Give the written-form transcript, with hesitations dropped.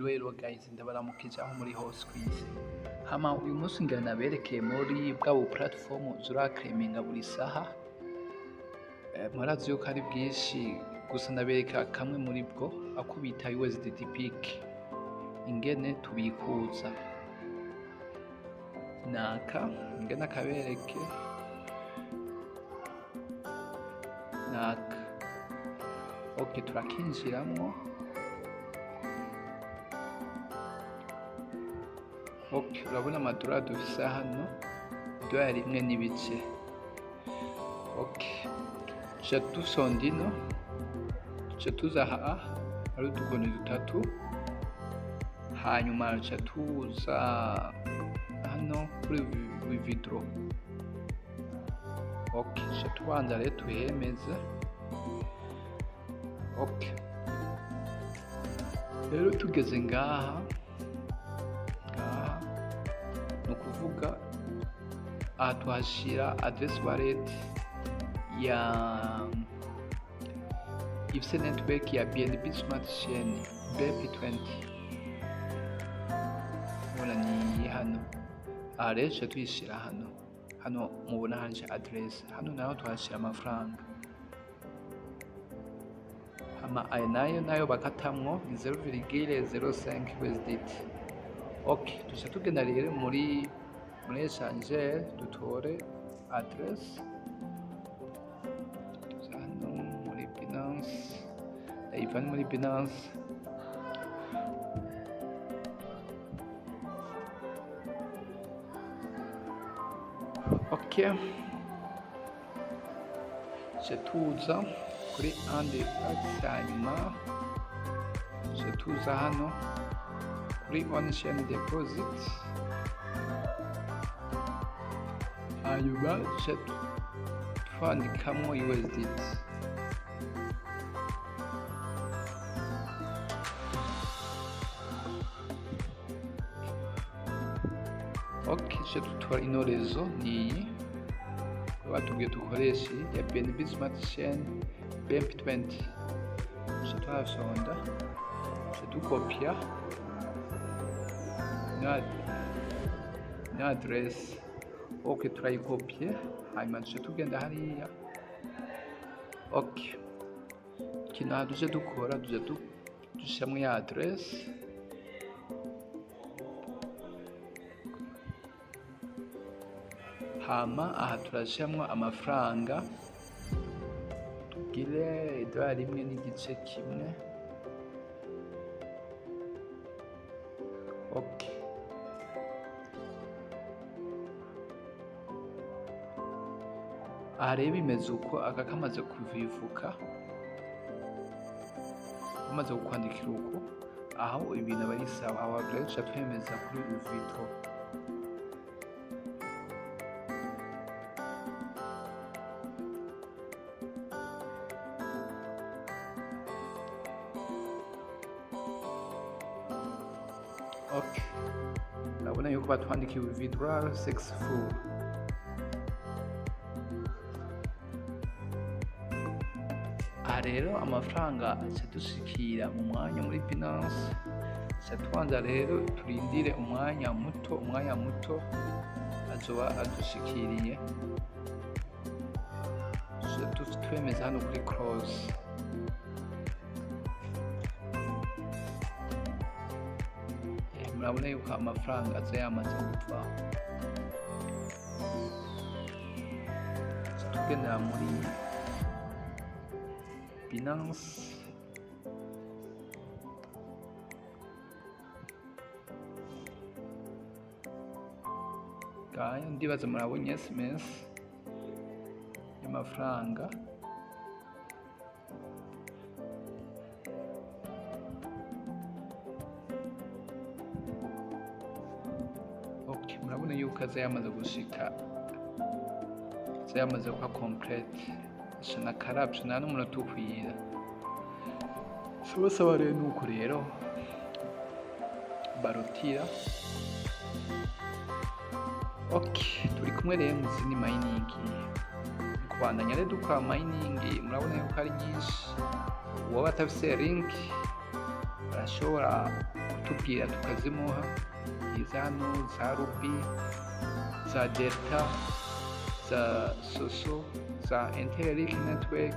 Hello guys, ndabaramukije aho muri hose kw'isi. Hama uyu munsi ngira naberekeye muri bwa bu platform zuraclaiminga buri saha. Murazi yuko ari bwinshi, gusa ndabereka kamwe muri bwo ako bita USDT Peak, ingene tubikuza. Naka ingene akabereke naka. Okay, turakinjiramwo. Ok, urabona amadorari dufise hano, idorari rimwe n'ibice. Ok, tuca dusonda ino, tuca tuza aha hari udukoni dutatu, hanyuma tuca tuza hano kuri withdraw. Ok, tuca tubanza rero tuhemeze. Ok, rero tugeze ngaha, nukuvuga aha tuhashira address wallet ya ifise network ya BNB Smart Chain BEP20. Mubona ni hano. Aha rero tuca tuyishira hano. Hano mubona hanje address. Hano naho tuhashira amafaranga. Hama aya nayo bakatamwo ni 0,05 USDT. Ok, tuca tugenda rero muri échanger dutore address. Tuza hano muri Binance, ndayivana muri Binance. Ok, tuca tuza kuri andi axe, hanyuma tuca tuza hano kuri on-chain deposit, hanyuma tuca twandikamwo USDT. Ok, tuca dutora ino rezo niyi batubwiye dukoreshe ya BNB Smart Chain BEP20. Tuca tuhasonda, tuca dukopya ino address. Ok, turayikopye, hanyuma duce tugenda hariya. Ok, ikintu aha duje dukora, duje dushiramwo ya address. Hama aha turashiramwo amafaranga, tugire idorari rimwe n'igice kimwe. Ok, aha rero bimeze uko, aka kamaze kuvivuka, kamaze kukwandikira uko, aho ibintu aba ari sawa. Aho rero tuca twemeza kuri withdraw. Ok, urabona yuko batwandikiye withdrawal successful. Aha rero amafaranga aca dushikira mu mwanya muri Binance. Aca tubanza rero turindire umwanya muto, umwanya muto azoba adushikiriye. Tuca twemeza hano kuri close. Murabona yuko amafaranga aza yamaze kuva. Tugendera muri Binance. Ngayo ndibaza murabonye SMS y'amafaranga. Ok, murabona yuko aza yamaze gushika, aza yamaze kuba complete. Aca nakaravye nta n'umunota ukwira. Sawa rero nuko rero barotira. Ok, turi kumwe rero mu zindi mining. Kubandanya rero dukora mining, murabona yuko ari nyinshi. Uwoba atafise link arashobora Aratubwira tukazimuha izano za Ruby, za Delta, za Soso, za Interlink Network.